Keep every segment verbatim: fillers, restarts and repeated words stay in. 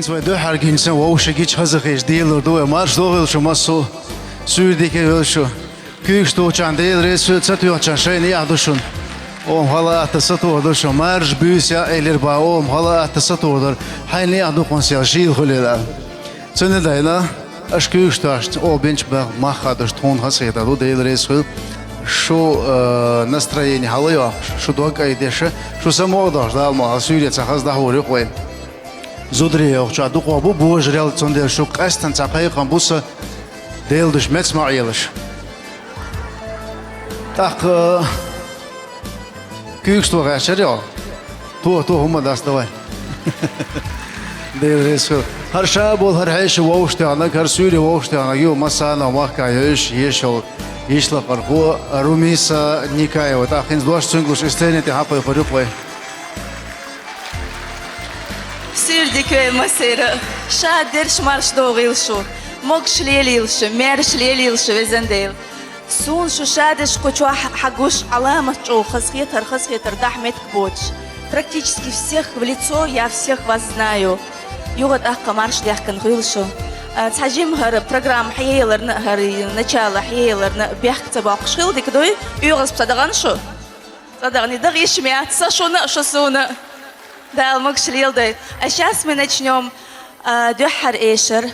Вай дуьххьара гинча санна вовшашка гича хазахеташ, дийлалур ду вай. Марша догӀийла шу массо а, суьйре дика йойла шу. Куьйгаш тухучарна Дела реза хуьлда, ца тоьхначарна шайна яхь ду шуна. Ома хала атта сатоха ду шуна. Маржа буьйса яа элира бан, ома хала атта сатоха дар. Хьайна яхь ду кхунна сел, шийла хуьлийла. Цундела, аша куьйгаш тохча, оха бинчу бах-, мах хадуш тхуна хазахетар ду, Дела реза хуьлда. Шу, э, настроени хьала а йохуш, шу дог айдеш, шу самукъа а дохуш, Дала мукъ лахь, суьйре цхьа хаза дӀахьур ю-кх вай. Зударий йохучохь дукхох бу божарел, цундела шуьга къаьсттина цхьа кхайкхам бу сан, Дела дуьш меца ма Ӏелаш. ТӀаккха, э, куьйгаш тоха гӀерташ яра хьо? Тоха, тоха, хӀумма дац, давай. Дела реза хуьлда. ХӀара ша болу, хӀара хьеший вовшахтоьхнарг, хӀара суьйре вовшахтоьхнарг ю массарна а махкахь йовзаш, езаш йолу йишлакхархо Румиса Никаева. ТӀаккха хӀинца дош цуьнга луш, и сцени тӀе хьакхойкхур ю-кх вай. Суьйре дика йойла массеран а. Ша дерш, марша догӀийла шу. Могуш лелийла шу, маьрша лелийла шу, везан Дела. Суна шу ша дерш кху чохь хьан гуш Ӏаламат чӀогӀа хазахета, хӀара хазахетар дахьа меттиг боцуш. Практически всех в лицо, я всех вас знаю. Юха тӀаккха марша даьхкина хуьлу шу. А, цхьа жима хӀара программа хьаеларна а, хӀара начало хьаеларна а бехк ца боккхуш хила дика дуй? ОьгӀаз цхьа дахана шу? Цкъа дахана, даха йиш ма яц, сан шуна а, шу суна а. Дала могуш леладойла. А сейчас мы начнём, а, дуьххьара эшар,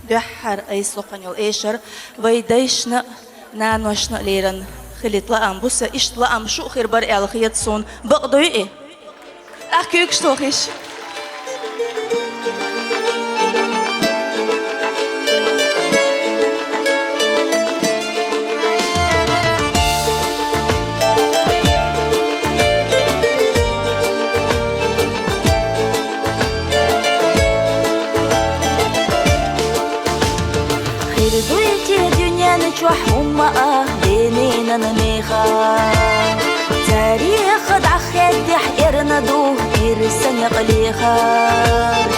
дуьххьара айса локхана йолу эшар вай дайшна а, наношна а лерина хилийта лаам бу сан, иштта лаам шу а хир бара аьлла хета суна. Бакъ дуй и? ТӀаккха куьйгаш тоха йиш. Хир дуй те дуьнен чохь хӀумма а дененан мехах? Царех дӀахаьддехь эрна ду ирса некъ лехар.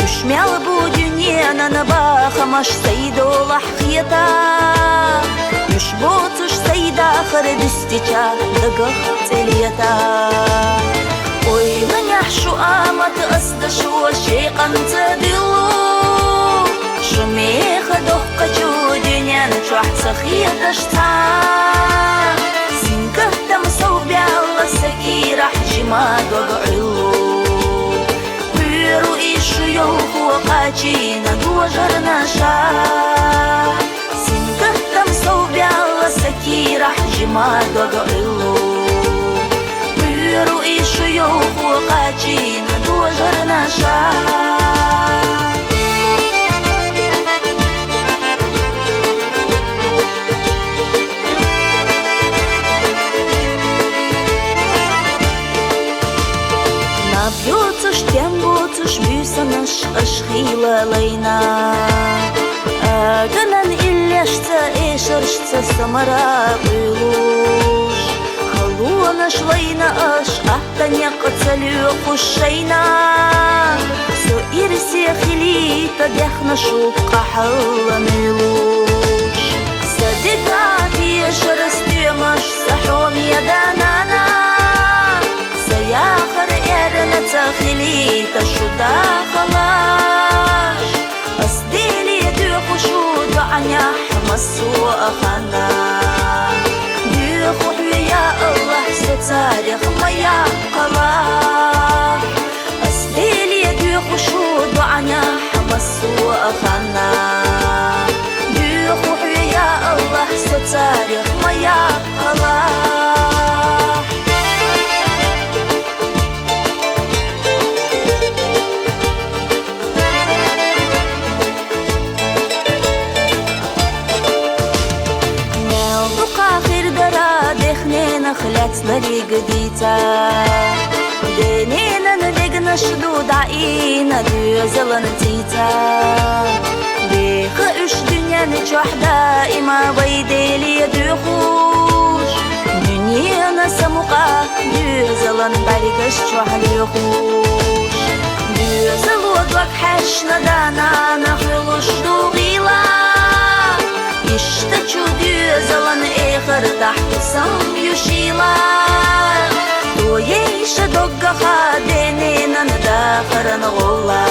Уьш мел бу дуьненан бахамаш сайдолахь хета. Уьш боцуш сайдахар дуьстича дагах цӀе лета. Ойланехь шу амат ас дашо шен къанца дуьллу. Шу меха доккхачу дуьнен чохь ца хеташ цхьа. Синкаттам сов баьлла сан кийрахь жима дог Ӏуьллу. Кхуьру и шу йовхо кхачийна дожарна ша. Синкаттам сов баьлла сан кийрахь жима дог Ӏуьллу. Кхуьру и шу йовхо кхачийна дожарна ша. Наб йоцуш, тем боцуш буьйсанаш аша хийла лайна. Аганан иллешца, эшаршца самара къуьйлуш. Халонаш лайна аша атта некъ ца лоьхуш шайна. Со ирсе хилийта дехна шу къахьалла муьйлуш. Сан деган тешар, стоьмаш, сан хьоме да-нана. Сан яхар эрна ца хилийта шу дахалаш. Ас Деле доьхуш ву доӀанехь массо а ханна. Доьху хьоь, я АллахӀ, со царех ма яккхалахь. Ас Деле доьхуш ву доӀанехь массо а ханна. Доьху хьоь, я АллахӀ, со царех ма яккхалахь. Мел дукха хир дара дехненах лаьцнариг дийца. Дененан дегнаш ду дӀаийна доьзалан цӀийца. Беха уьш дуьнен чохь даима вай Деле доьхуш. Дуьненан самукъа доьзалан бӀаьргаш чохь лоьхуш. Доьзало дог хьаьшна да-нана хуьлуш ду гӀийла. Иштта чу доьзалан эхартахь хӀусам ю шийла. Цу Ой, ша доггаха дененан дахаран гӀолла.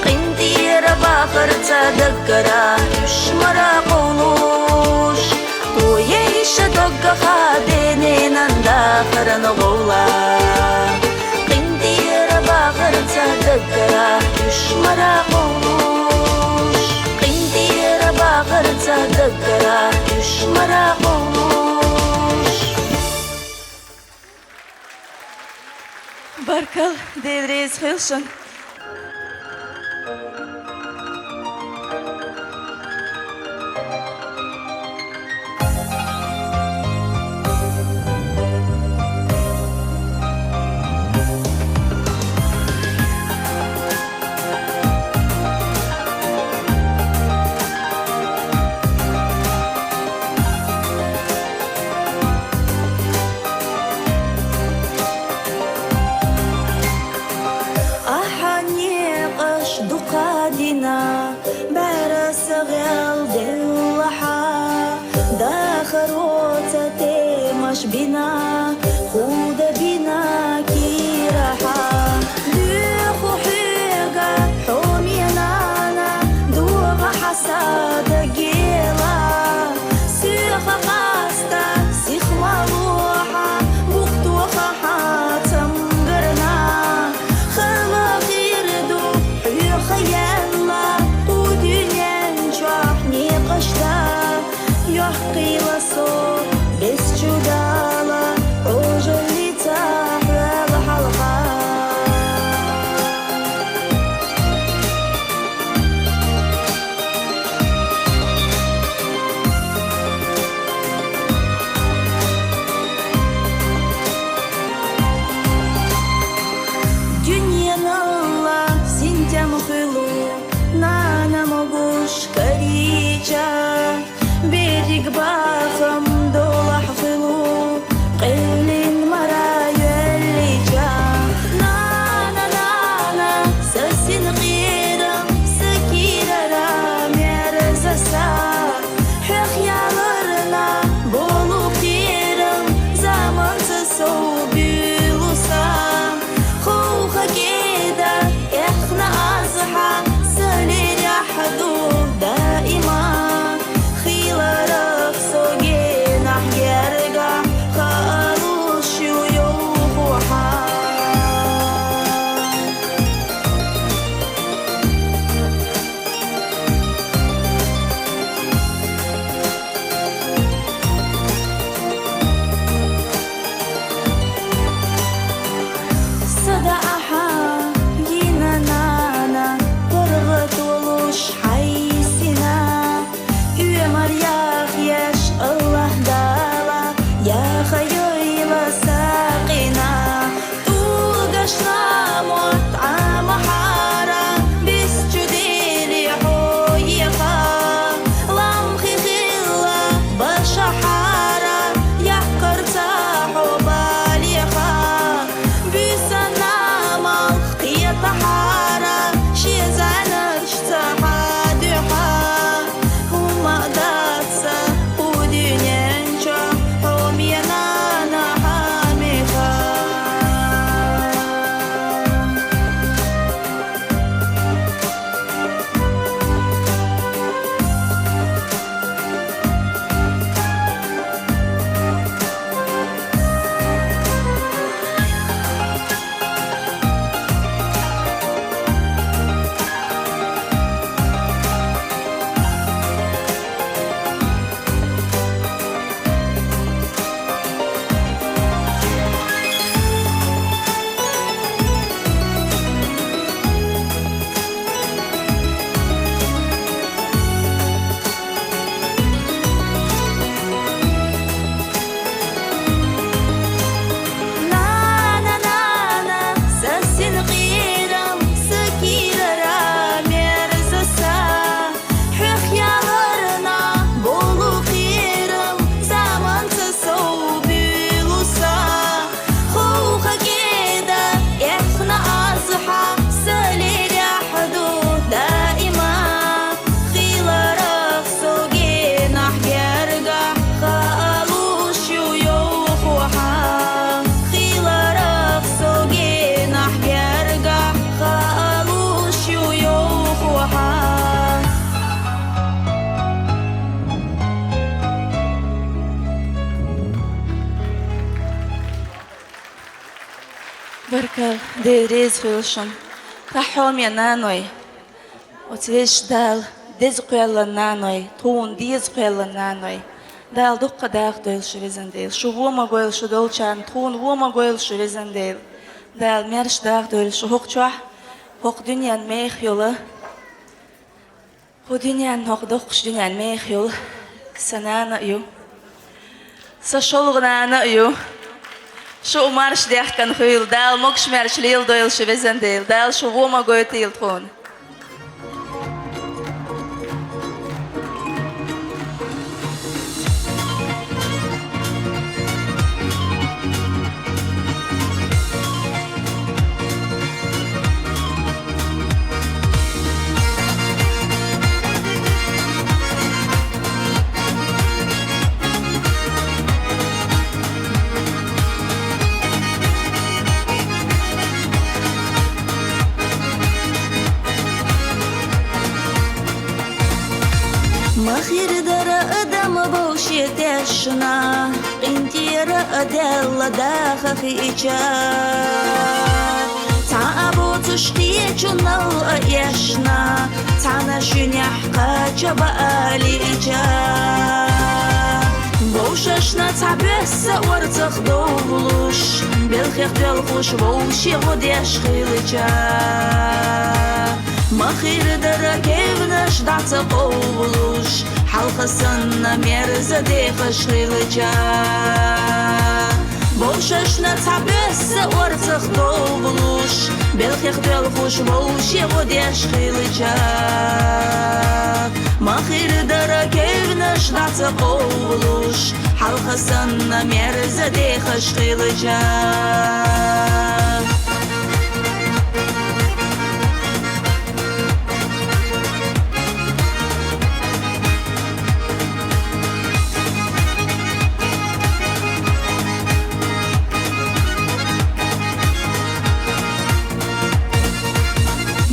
КъинтӀера бахарца даггара уьш мара къовлуш. Ой, ша доггаха дененан дахаран гӀолла. КъинтӀера бахарца даггара уьш мара къовлуш. КъинтӀера бахарца даггара уьш мара къовлуш. Баркал, Дела реза хилшан. Ахьа некъаш дукха дина, бӀаьра са гӀел деллахьа, дахароца темаш бина, худа бина кирахьа. Дуьху хьоьга, хьо менана, догӀа хьа са даггела. Соьха къаста сих ма лохьа, бух тоха хьа цамгарна. Хала хир ду хьоьха яьлла, кху дуьнен чохь некъаш да. Йохкийла со бес чу Дала, Ӏожаллица хьол хьалха. Дуьненал синтем хуьлу, нана могуш карийча, берриг бахам долахь хуьлу, къевлин мара йоьллича. Нана, нана, са синкъерам, са кийрара мерза са. Хьох яларна болу кхерам, заманца сов буьйлу сан. Ховха кӀеда эхна аз хьан, са лерехь ду даима. Хиларах со генахь герга, хаалуш ю йовху хьан. Сада ахьа йина нана, паргӀат волуш хьайн сина. Оьмар яхъеш Аллахь Дала, яха йойла сакъина. ТӀулгашна мотт Ӏамахьара, бис чу дели хьо еха. Ламхи хилла башахьара, яккхарца хьо балеха. Буьйсанна малх кхетахьара, шен зӀанаш ца хьан дуьхьа. ХӀума дац сан кху дуьнен чу Беркал, Дела реза хуьлда шуна. Тхан хьоме наной, оцу Везачу Дала деза кхоьллина наной, тхуна деза кхоьллина наной. Дала дуккха даха дойла шу, везан Дела. Шу вон ма гойла шу долчарна, тхуна вон ма гойла шу, везан Дела. Дала маьрша даха дойла шу хӀокху чохь, хӀокху дуьненна мехах йолу. ХӀокху дуьненна, хӀокху доккхачу дуьненна мехах йолу сан нана а ю, сан шолгӀа нана а ю. Шу а марша даьхкина хуьйла, Дала могуш-маьрша леладойла шу, везан Дела. Дала шу вон ма гойтийла тхуна. Ма хир дара адам вовше тешна, къинтӀера а даьлла даха хиъча. Цхьа а боцуш кхечунал а эшна, цхьана шуьнехь кхача баа лиъча. Вовшашна цхьа боьсса орцах довлуш, белхех доьлхуш вовше гӀо деш хилча. Ма хир дара кевнаш дӀа ца къовлуш, хьалха санна мерза дехаш хилча. Вовшашна цхьа боьсса орцах довлуш, белхех доьлхуш вовше гӀо деш хилча. Ма хир дара кевнаш дӀа ца къовлуш, хьалха санна мерза дехаш хилча.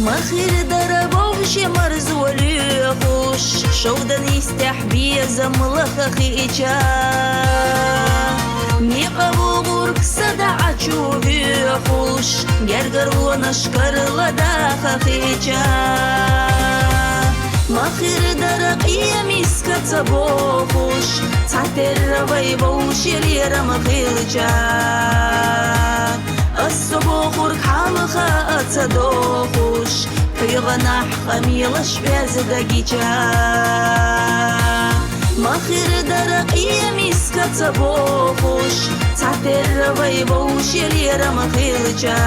Ма хир дара вовше марзо лоьхуш, шовдан йистехь безам лаха хиъча. Некъа вогӀург са даьӀа чу воьхуш, гергарлонаш карла даха хиъча. Ма хир дара къемиска ца бохуш, цхьатерра вай вовше лерам хилча. Ас со бохург хьалха а ца дохуш, кхуьйгӀанахь къамелаш оьзда гича. Ма хир дара къемиска ца бохуш, цхьатерра вай вовше лерам хилча.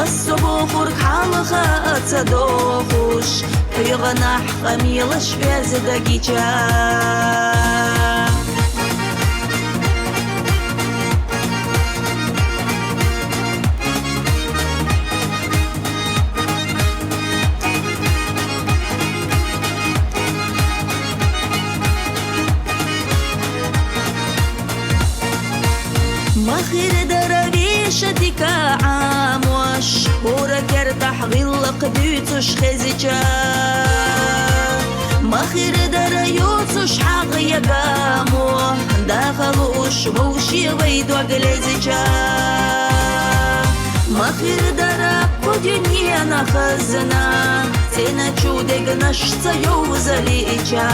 Ас со бохург хьалха а ца дохуш, кхуьйгӀанахь къамелаш оьзда гича. Ма хир дара вешан дика Ӏамош, хӀора кертахь гӀиллакх дуьйцуш хезча. Ма хир дара йоцуш хьагӀ я гамо, даха лууш вовше вай дог лезча. Ма хир дара кху дуьненан хазна, цӀена чу дегнаш ца йовза лиъча.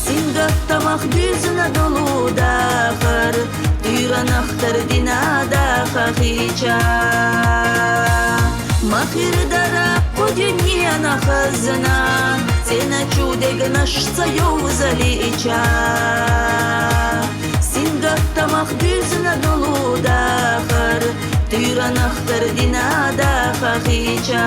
Сингаттамах дуьзна долу дахар, туьйранах тардина даха хиъча. Ма хир дара кху дуьненан хазна, цӀена чу дегнаш ца йовза лиъча. Сингаттамах дуьзна долу дахар, туьйранах тардина даха хиъча.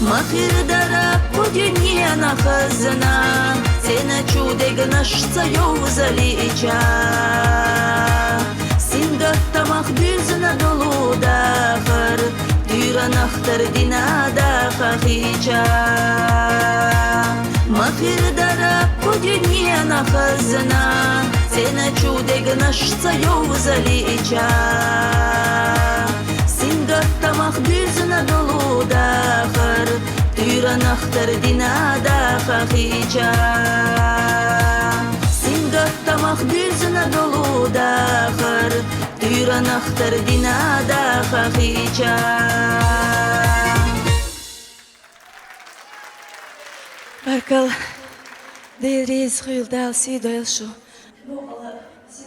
Ма хир дара кху дуьненан хазна, цӀена чу дегнаш ца йовза лиъча. Сингаттамах дуьзна долу дахар, туьйранах тардина даха хиъча. Ма хир дара кху Дунен хазна, сцена чу дегнашца йовзалича. Сингаттамах дуьзна долу дахар, туьйранахтар дина даха хилча. Сингаттамах дуьзна долу дахар, туьйранахтар дина даха хилча. Баркалла, Дела реза хуьлда, Дала сий дойла шу.